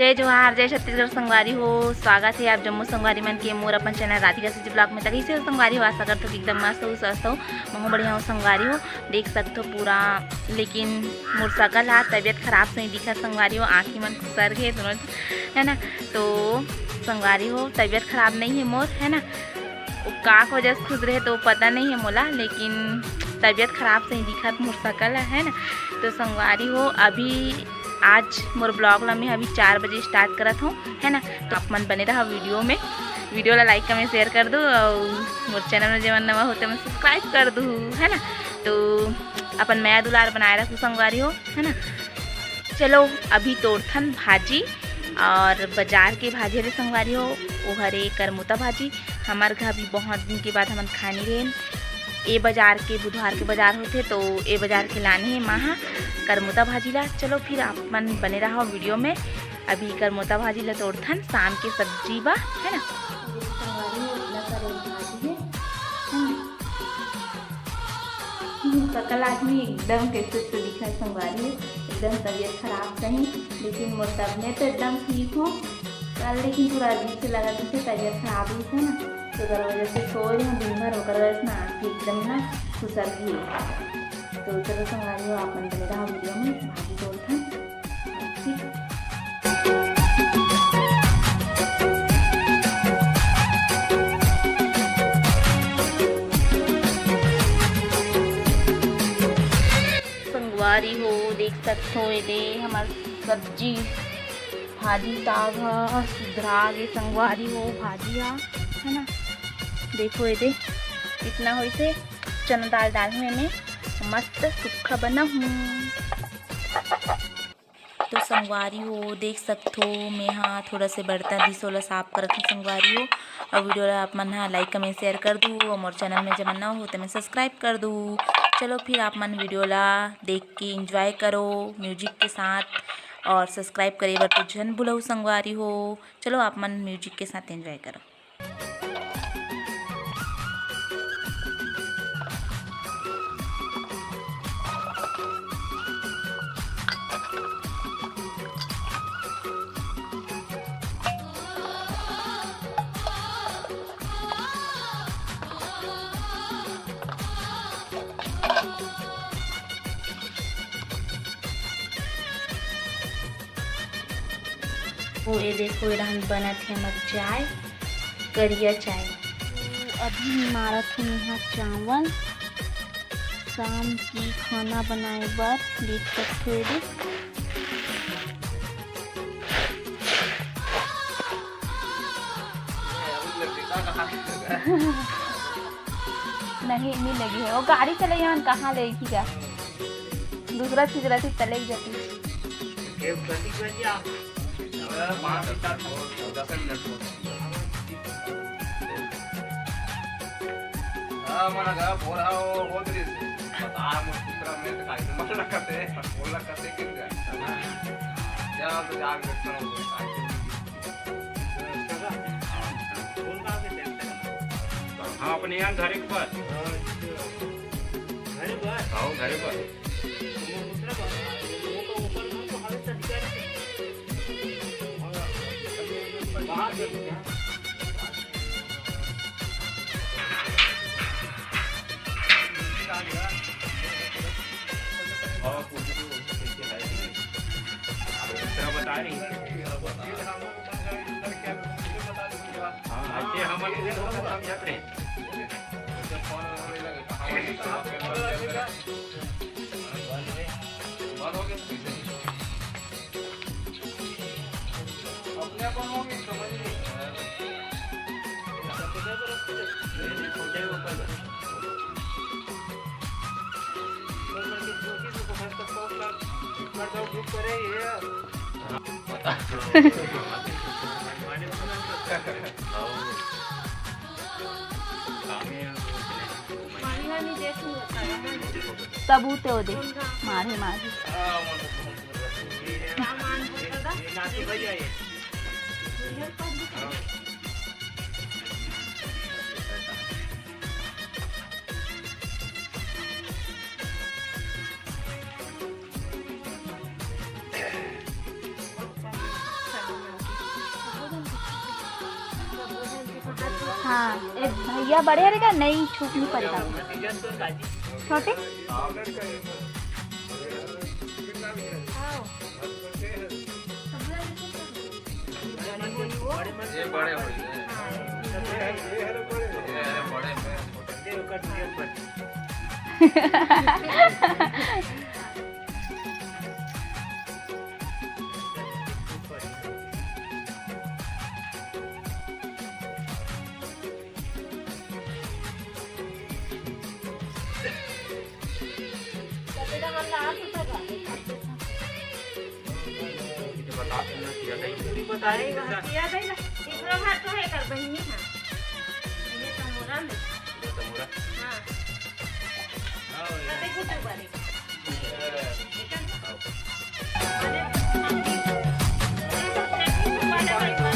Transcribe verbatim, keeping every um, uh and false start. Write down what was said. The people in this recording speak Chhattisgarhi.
जय जोहार, जय छत्तीसगढ़ संगवारी हो। स्वागत हे आप जम्मो संगवारी मन के मोर अपन चैनल राधिका सीजी ब्लॉग में। त कइसे हो संगवारी हो? आशा करथों कि एकदम मस्त हो, स्वस्थ हो। महूं बढ़िया हूं संगवारी हो। देख सकथो पूरा, लेकिन मोर सकल हा तबीयत खराब से ही दिखत संगवारी हो। आँखी मन खुसर गे दोनों, है ना? तो संगवारी हो, तबीयत खराब नहीं है मोर, है ना? वो का वजह से खुसरे हे तो पता नहीं है मोला, लेकिन तबीयत खराब से ही दिखत मोर सकल है, है ना? तो संगवारी हो, अभी आज मोर ब्लॉग ला मैं अभी चार बजे स्टार्ट करत हूँ, है ना? तो आप मन बने रहा वीडियो में, वीडियो ला लाइक, कमेंट, शेयर कर दो और मोर चैनल में जेमन नवा होते मन सब्सक्राइब कर दो, है ना? तो अपन मया दुलार बनाए रखो संगवारी हो, है ना? चलो अभी तोड़थन भाजी, और बाजार के भाजी हरे संगवारी हो, वो हरे करमोता भाजी। हमर घर भी बहुत दिन के बाद हमन खानी रहेन। ए बाजार के, बुधवार के बाजार होथे, तो ए बाजार के लाने हे माँ हा करमोता भाजी ला। चलो फिर आप मन बने रहो वीडियो में। अभी करमोता भाजी ला तोड़थन शाम के सब्जी बा, है ना? संगवारी हो, इतना सारे भाजी है, है ना? सकल आदमी एकदम कैसे तो दिखा संगवारी हो, एकदम तबीयत खराब सही, लेकिन मोर तब मैं तो एकदम ठीक हूँ। कल लेकिन पूरा अजीब से लगा, जैसे तबीयत खराब हुई थी ना, तो ओकर वजह से सोए रहे दिन भर, ओकर वजह से ना आँख भी एकदम ना खुसर गई। तो चलो संगवारी हो, आप मन बने रहो वीडियो में, भाजी तोड़थन। ठीक। संगवारी हो, देख सकथो, एदे हमर सब्जी, भाजी साग ह सुधरा गे संगवारी हो, भाजी ह, है ना? देखो एदे, इतना होइसे चना दाल डालहूँ एमे, मस्त सुक्खा बनाहूँ। तो संगवारी हो, देख सकथो, मैं हा थोड़ा से बर्तन दिस ओला साफ करत हूँ संगवारी हो। और वीडियो ला आप मन हा लाइक, कमेंट, शेयर कर दू, और मोर चैनल में जेमन नवा हो, तेमन सब्सक्राइब कर दू। चलो फिर आप मन वीडियो ला देख के एंजॉय करो म्यूजिक के साथ, और सब्सक्राइब करे बर तो झन भूलहू संगवारी हो। चलो आप मन म्यूजिक के साथ एंजॉय करो। ओ, ये देखो, ये रहन बनत हे हमर चाय, करिया चाय। अभी मारत हूँ यहाँ चावल, शाम की खाना बनाए बर, देख सकते हो ये। नहीं, नहीं लगी है। वो गाड़ी चले यहाँ कहाँ लेगी क्या? दूसरा चीज रहती, चले ही जाती। हाँ, मन लगा, बोला, वो, वो तो नहीं। बता, मुझे दूसरा में तो खाई, मन लगा थे, बोला, कते के क्या? क्या तो जान के खाना, वो खाई। हाँ, अपने यहाँ घरे के पास। घरे पर? हाँ, घरे पर। हाँ, पूछ लो, उनसे कैसे है। अब दूसरा बता रही है। हाँ, ऐसे हम लोग समझत रहे। सबूत हे ओदे, मारे मारे। हाँ, ए, भैया बड़े हरे का? नहीं, छूट नहीं पड़ेगा। छोटे? ये बड़े हो गए। ये बड़े में। बताए वहाँ किया था ना। तीसरा भाग तो है कर बहिनी है। ये समोरा में। ये समोरा। हाँ। कते कुछ बारे। ठीक है। अरे, हम भी, हम भी वाले भाई